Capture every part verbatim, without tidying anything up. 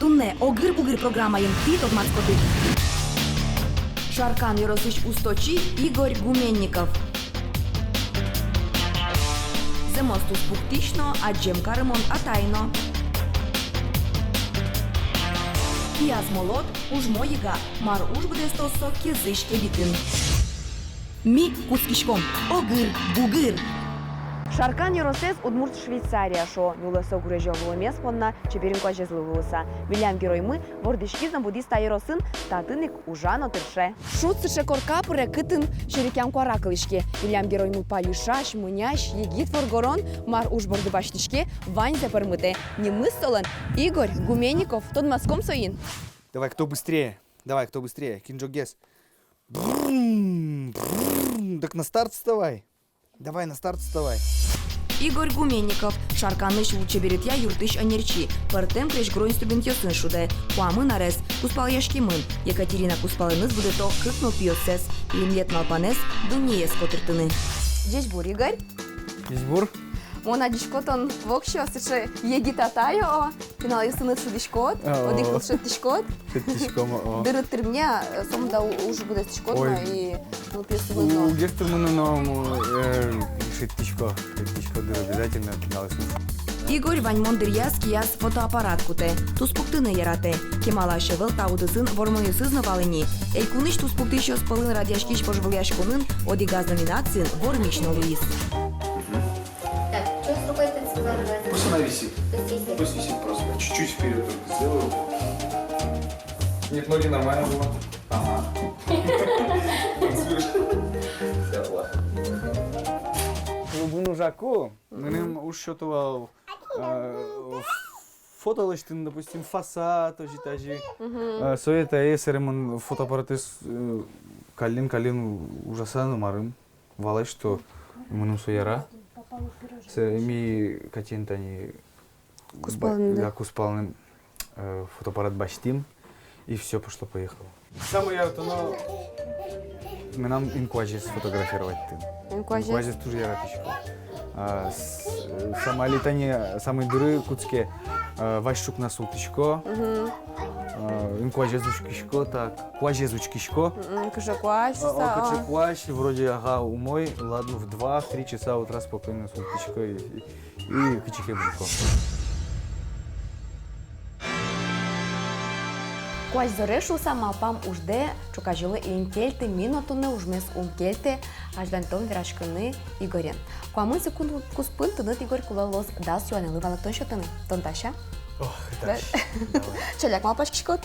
Туннэ «Огыр-бугыр» программаын тӥ тодматскоды: Шаркан ёросысь усточи Игорь Гуменников. Зэмос туспуктӥсь но, адӟем карымон атай но. Пияз молот, ужмо йыга, мар уж быдэстоз со Кезысь эбитын. Ми кутскиськом. Огыр-бугыр. Шаркан ёросэз удмурт Швейцария шуо, нюлэсо гурезё вуэмез понна чебер инкуазезлы луыса. Милям героймы вордӥськиз но будӥз та ёросын, татын ик ужа но тырше. Шуд сыӵе корка пыре, кытын серекъям куара кылӥське. Милям героймы палишась, мынясь, егит воргорон, мар уж борды басьтӥське, ваньзэ пӧрмытэ. Нимыз солэн Игорь Гуменников, тодматском соин. Давай, кто быстрее? Давай, кто быстрее? Кин ӝоггес? Брррм, брррм. Так на старт вставай. Давай, на старт вставай. Игорь Гуменников, Шарканысь лулчеберетъя юртысь ӧнерчи, пӧртэм крезьгуро инструментъёсын шудэ. Куамын арес, кузпалъяськемын. Екатерина кузпалэныз будэто кык нылпиоссэс. Лимлет малпанэз — дуннеез котыртыны. Ӟечбур, Игорь. Ӟечбур. Мон адӟисько, тон воксё сыӵе егит атай, о. Пиналъёсыныд шудӥськод, о, одӥг кыл шедьтӥськод. Шедьтӥськом, о. Дырыд тырме, э, сомында у-, уж быдэстӥськод но и, ну, пьесаын но. Уг быдэсты мыным но, э, шедьтӥсько, шедьтӥсько дыр обязательно пиналъёсын. Игорь ваньмон дыръяз кияз фотоаппарат кутэ, туспуктыны яратэ. Кемалась ӧвӧл та удысын вормонъёсыз но вал ини. Элькунысь туспуктӥсьёс пӧлын радъяськись вожвылъяськонын одӥгаз номинациын вормись но луиз. Так, что с рукой ты сказала? Пусть она висит. Пусть висит. Пусть висит просто. Чуть-чуть вперёд только сделаю. Нет, ноги нормально было. Ага. Танцуешь. Всё, ладно. Клубын ужаку, мыным уж сёто вал, э, фото лэсьтыны, допустим, фасад, озьы-тазьы. Мгм. Э, сое-тае сэрен мон фотоаппаратэз, э, каллен-каллен ужаса но марым. Валай, что мыным со яра. Сэ-, ми Катяен тани кузпалын, да, кузпалын, э, фотоаппарат басьтӥм, и всё, пошло-поехало. Самой яратоно мынам инкуазез фотографировать карыны. Инкуазез? Инкуазез туж яратӥсько. А, с-, самой али тани, самой дыры кутске, э, вазь ӵукна султӥсько. Мгм. Э, инкуазез учкисько, так, куазез учкисько. Мгм, кыӵе куазь, а, а, кыӵе куазь, вроде, ага, умой, ладно, в два-три часа утра спокойно султӥсько и, и, и кыӵе ке бырко. Куазь зоре шуыса малпам уждэ ӵуказелы эн кельты, ми но туннэ ужмес ум кельтэ азьланьтом вераськыны Игорен. Куамын секунд куспын тыныд, Игорь, кулэ луоз дас юанъёслы валэктон сётыны. Тон дась-а? Ох, да. Дась. Давай. Ӵаляк малпаськиськод?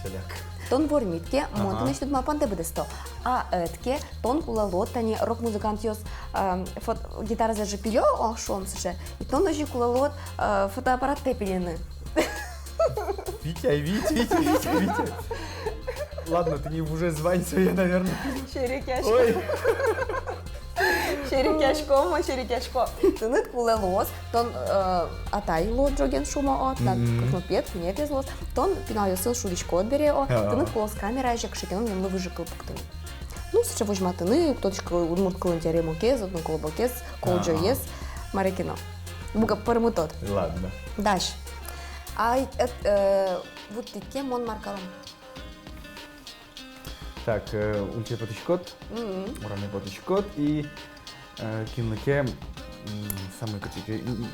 Ӵаляк. Тон вормид ке, мон, ага, тынэсьтыд малпандэ быдэсто. А ӧд ке, тон кулэ луод тани рок-музыкантъёс, эм, фот-, гитаразэс же пилё, о, шуом сыӵе. И тон озьы кулэ луод, э, фотоаппаратэ пилыны. Витя, Витя, Витя, Витя, Витя. Ладно, тыни вужез вань, сое, наверное. Серекъясько. Ой. Серекъясько, ма, серекъясько. Тыныд кулэ луоз, тон, э, атай луод ӝоген, шуом, о, тынад, мгм, кык нылпиед, куинетӥез луоз. Тон пиналъёсын шудӥськод бере, о, а-а, тыныд кулэ луоз камера азе кыӵе ке но милемлы выжыкыл пуктыны. Ну, сыӵе возьматыны, уг тодӥськы, удмурт кылын тяре мукез, одно колобокез, колӟоез, а-а, маре ке но. Бугай пӧрмытод. Ладно. Дась. Ай, э, э, вот тӥ ке, мон мар каром. Так, э, улче потӥськод, мгм, ураме потӥськод и, э, кинлы ке, м, самой кыӵе ке, м,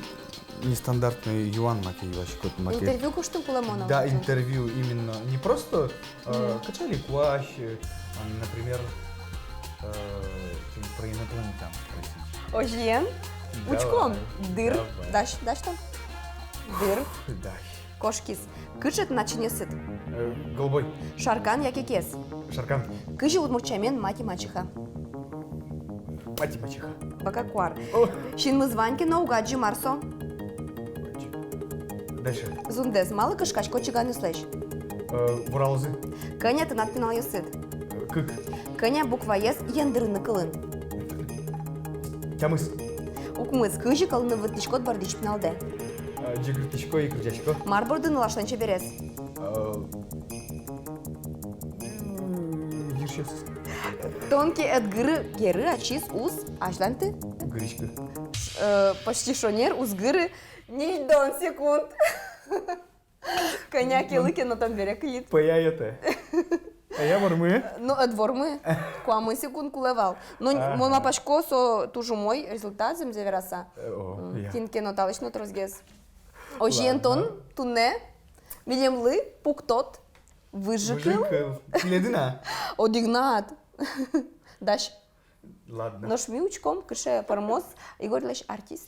нестандартный юан маке юаськод, маке. Интервью гожтыны кулэ мон-а? Да, интервью именно. Не просто, э, мгм, кыӵе али куазь, э, а, например, э, про инопланетян спросить. Озьыен? Давай. Учком. Дыр. Давай. Дась, дась тон. Дыр. Дась. Кошкиз. Кыӵе тынад синъёсыд? Э, голубой. Шаркан яке Кез? Шаркан. Кызьы удмурт сямен мать и мачеха? Мать и мачеха. Бакакуар. О! Синмыз вань ке но, уг адӟы, мар со? Дальше. Зундэс. Малы кышкасько чиганъёслэсь? Э, вуралозы. Кӧня тынад пиналъёсыд? Э, кык. Кӧня букваез ендырыны кылын? Тямыс. Укмыс. Кызьы кӧлыны выттӥськод бордысь пиналдэ? Э, ӟыгыртӥсько и кырӟасько. Мар борды нылашлэн чеберез? Э, м, йырсиос. Тон ке ӧд гыры, геры ачиз уз азьланьты? Гыриськы. Э, почти шонер, уз гыры ньыльдон секунд. Кӧня ке лыке но, табере кылид. Пӧя йӧтэ. Пӧя вормы? Ну, ӧд вормы. Куамын секунд кулэ вал. Но, ага, мон малпасько, со туж умой результат, зэмзэ вераса. Э, о, м, я. Кин ке но талэсь но тросгес. Озьыен, ладно, тон туннэ милемлы пуктод выжыкыл. Выжыкыл. Тӥледын-а? Одӥг над. Дась. Ладно. Нош ми учком, кыӵе пӧрмоз Игорьлэсь артист.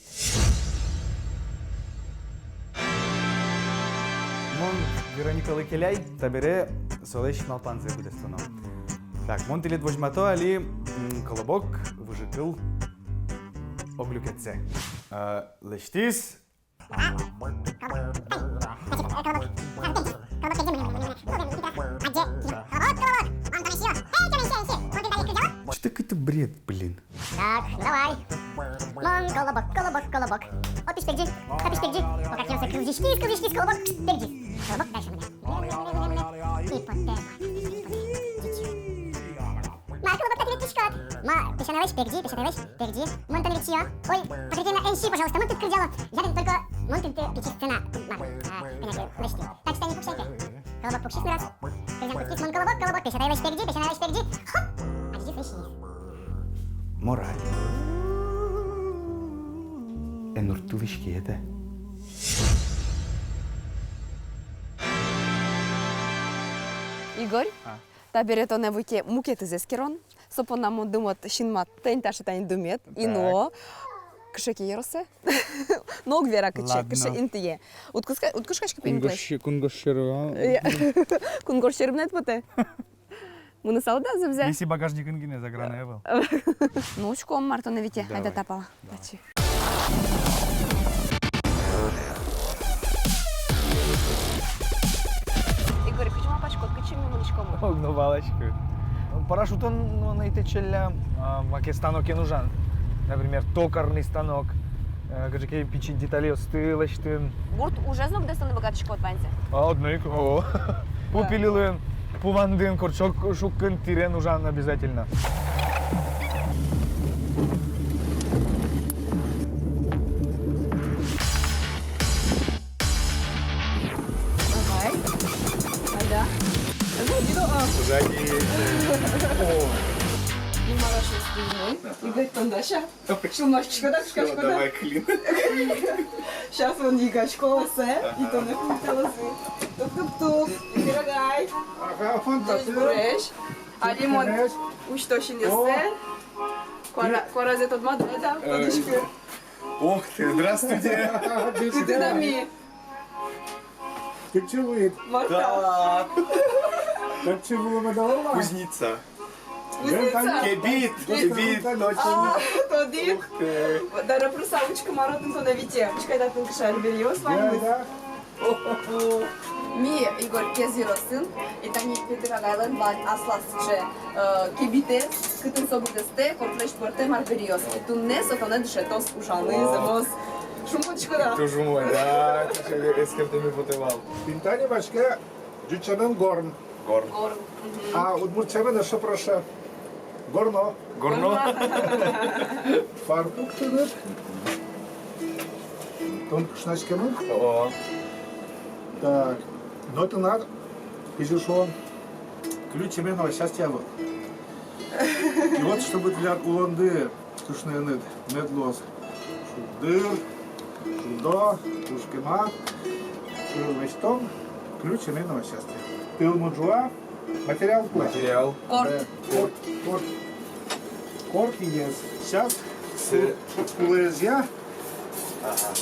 Мон Вероникалы келяй, табере солэсь малпанзэ быдэстоно. Так, мон тӥледлы возьмато али, м, «Колобок», выжыкыл, ог люкетсэ. Э, лэсьтӥз. Что какой-то бред, блин. Так, ну давай. Мон колобок, колобок, колобок. Опись пегӟи, опись пегӟи. О, как я кылзӥськиз, кылзӥськиз, колобок пегӟиз. Колобок дальше меня. И потэ. Мар, колобок, тӥ ветлӥськод? Ма, песянайлэсь пегӟи, песянайлэсь пегӟи. Мон тонэ ветлӥсько. Ой, Патрикена, эн сиы, пожалуйста, мон тыныд кырӟало. Я тыныд только, мон тыныд пичи сцена. Мар, а, кӧня ке лэсьтӥ. Так, тани пуксяй ке. Колобок пуксиз ни раз. Кырӟан кутскиз: мон колобок, колобок, песянайлэсь пегӟи, песянайлэсь пегӟи. Хоп! Адӟиз ни синиз. Мораль. Эн урттылӥське это. Игорь? А? Табере тонэ вуиз мукетыз эскерон. Со понна мон думаю, синмад тӥни таӵе тани думет. Так. Ино. Кыӵе ке ёросэ. Но уг вера кыӵе, ладно, кыӵе интые. Уд куска-, уд куашкаськы пе интыысь? Кунгож-, Кунгож сьӧры. Э, Кунгож сьӧры мынам потэ. Мынысал да зэмзэ. Весь багажникын гинэ, загран ӧвӧл. Ну, учком, мар тонэ витё. Давай. Айда та пала. Давай. Ачи. Игорь, кызьы малпаськод, кытчы ми мынӥськомы? Ог но валаськы. Парашютэн но ӧй тэтчелля, а, маке станокен ужан. Например, токарный станок, э, кыӵе ке пичи детальёсты лэсьтыны. Гурт ужез но быдэстыны быгатӥськод ваньзэ? А, одно ик, о. Да. Пу пилилыны, пу вандыны, корт шук-, шуккыны, тӥрен ужан обязательно. Давай. Айда. Сзади, а. Сзади. О. Ну, мар, ачиз, Игорь, тон дась-а? Шумаськиськод-а, кышкаськод-а? Всё, давай, клин. Сейчас вон йыгасько ласэ, ага, и тонэ пумиталозы. Тук-тук-тук, Петыр агай. Ага, фантазия. Ӟечбуресь. Али мон усьто синъёссэ. О. Куара-, куаразэ тодмады, да? Э, тодӥськы. Ох ты, здравствуйте. Кытын-а ми? Кытчы вуид? Марка. Так. Кытчы вуид, медаль? Кузница. Кузница. Кебит, кебит. А, тодӥ. Ух ты. Дара пырыса учкы, мар отын тонэ витё. Учкы, татын кыӵе арбериос вань. Да, да. Ми, Игорь, Кез ёросын, и тани Петыр агайлэн вань аслаз сыӵе, э, кебитэз, кытын со быдэстэ кортлэсь пӧртэм арбериос. И туннэ со тонэ дышетоз ужаны, о, зэмос. Шумпотӥськод-а? Туж умой, да, туж эскертэме потэ вал. Тӥни тани ваське ӟуч сямен горн. Горн. Горн. Мгм. А удмурт сямен эшшо проще. Горно. Горно. Горно. Фартук тыныд. Тон кышнаськемын? О. Так. Но тынад, кызьы шуо, ключ семейного счастья вот. И вот, чтобы тӥляд улонды кышноеныд мед луоз шулдыр, шудо, кышкема, лэсьтом ключ семейного счастья. Тылмы ӝуа, материал кулэ. Материал. Корт. Э, корт, корт. Корт и ез. Сейчас. Сэ-, кулэ езъя. Ага.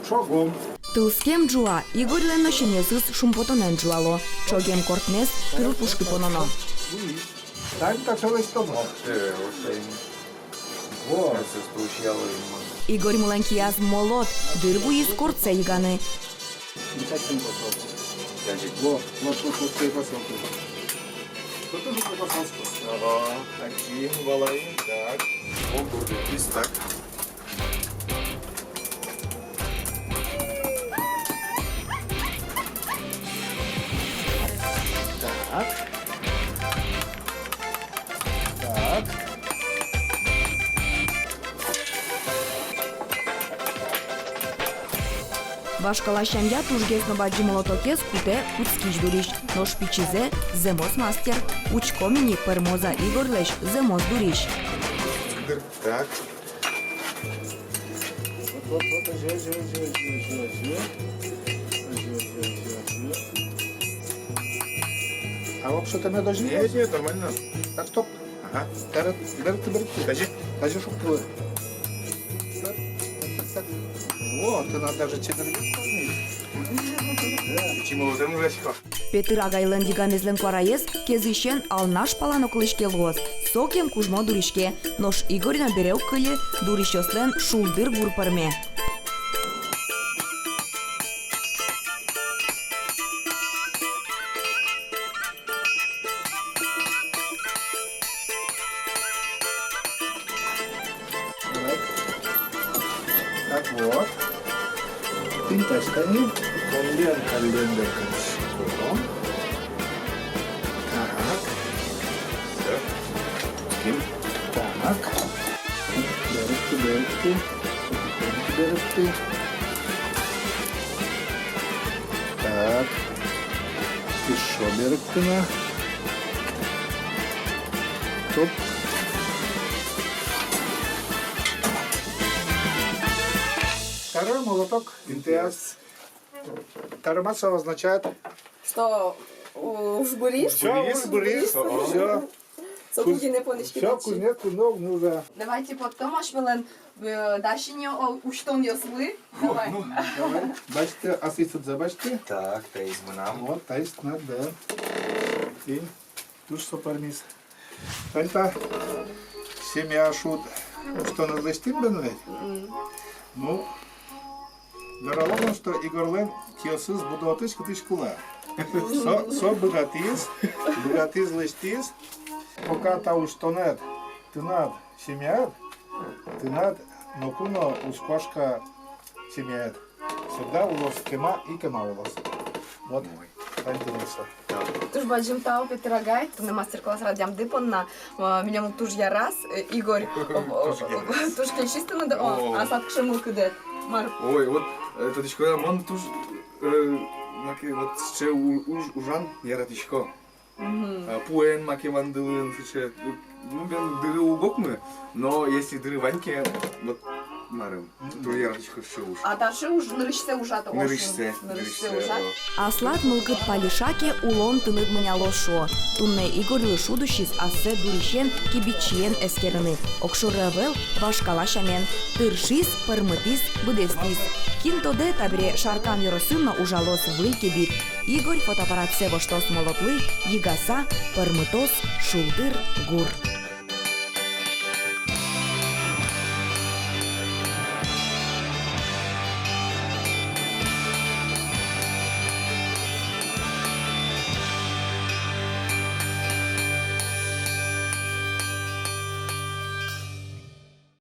Чогом. Тылскем ӝуа, Игорьлэн но синъёсыз шумпотонэн ӝуало. Чогем кортмес тыл пушкы пононо. Тань та целостом. Ох ты, ох ты. Вот. Сейчас я стручья ловим. Игорьмылэн кияз молот, дыр вуиз кортсэ йыганы. Вот, вот, вот, вот, вот, вот. Ага, один, валай, так. О, курдытӥз, так. Так. Так. Вашкала сямъя тужгес но бадӟым молотокез кутэ кутскись дурысь. Нош пичизэ зэмос мастер. Учком ини, пӧрмоз-а Игорьлэсь зэмос дурысь. Так. Вот, вот, вот, озьы, озьы, озьы. Озьы, озьы, озьы, озьы. А вообще-то меда озьы? Нет, нет, нормально. Так, стоп. Ага. Берыт, берыт, берыт. Тазьы? Тазьы шуг кылы. Вот, тынад даже чебергес пӧрмиз. Да. Пичи молотэм ужасько. Петыр агайлэн йыгамезлэн куараез кезысен алнаш пала но кылӥське луоз. Сокем кужмо дурыське. Нош Игорь но бере уг кыльы: дурысьёслэн шулдыр гур пӧрме. Так. Так вот. Тӥни тазьы тани. Каллен, каллен, каллен. Так. Всё. Ким. Так. Берыкты, берыкты. Берыкты, берыкты. Так. Ещё берыкты на. Туп. Второй молоток. Интыяз. Второй молоток означает, что уж бырис. Всё, уж бырис. Всё. Со кузнец понӥське. Всё, кузнец, кузнец, кузнец. Давайте поттом асьмелэн, э, дасьыны усьтонъёслы. Давай. Ну, давай. Басьты, асьсэдзэ басьты. Так, таиз мынам. Вот, таиз тынад, да. Тӥни, туж со пӧрмиз. Тани та семья шуд усьтонэз лэсьтӥд бен ведь? Мгм. Ну, вералом, что Игорлэн киосыз будо отысь, кытысь кулэ. Со, со быгатӥз, быгатӥз, лэсьтӥз. Пока та усьтонэд тынад семьяед, тынад ноку но уз куашка семьяед. Всегда улоз кема и кема улоз. Вот. Ой. Тани тыныд со. Туж бадӟым тау, Петыр агай, туннэ мастер-класс радъямды понна. А, милемлы туж яраз, э, Игорь, о, о, туж кельшиз тыныд, о, аслад кыӵе мылкыдыд. Мар? Ой, вот, э, тодӥськод-а, мон туж, э, маке, вот, сыӵе у-, уж-, ужан яратӥсько. Мгм. А, пуэн маке вандылыны сыӵе, ну, бен, дыры уг окмы, но если дыры вань ке, вот, марым, мгм, туж яратӥсько сыӵе уж. А таӵе уж нырысьсэ ужад-а? Нырысьсэ, нырысьсэ, нырысьсэ ужад. О. Аслад мылкыд палляса ке, улон тыныд мынялоз, шуо. Туннэ Игорлы шуд усиз ассэ дурысен, кибитчиен эскерыны. Огшоры ӧвӧл, вашкала сямен. Тыршиз, пӧрмытӥз, быдэстӥз. Кин тодэ, табере Шаркан ёросын но ужалоз выль кибит. Игорь фотоаппаратсэ воштоз молотлы, йыгаса пӧрмытоз шулдыр гур.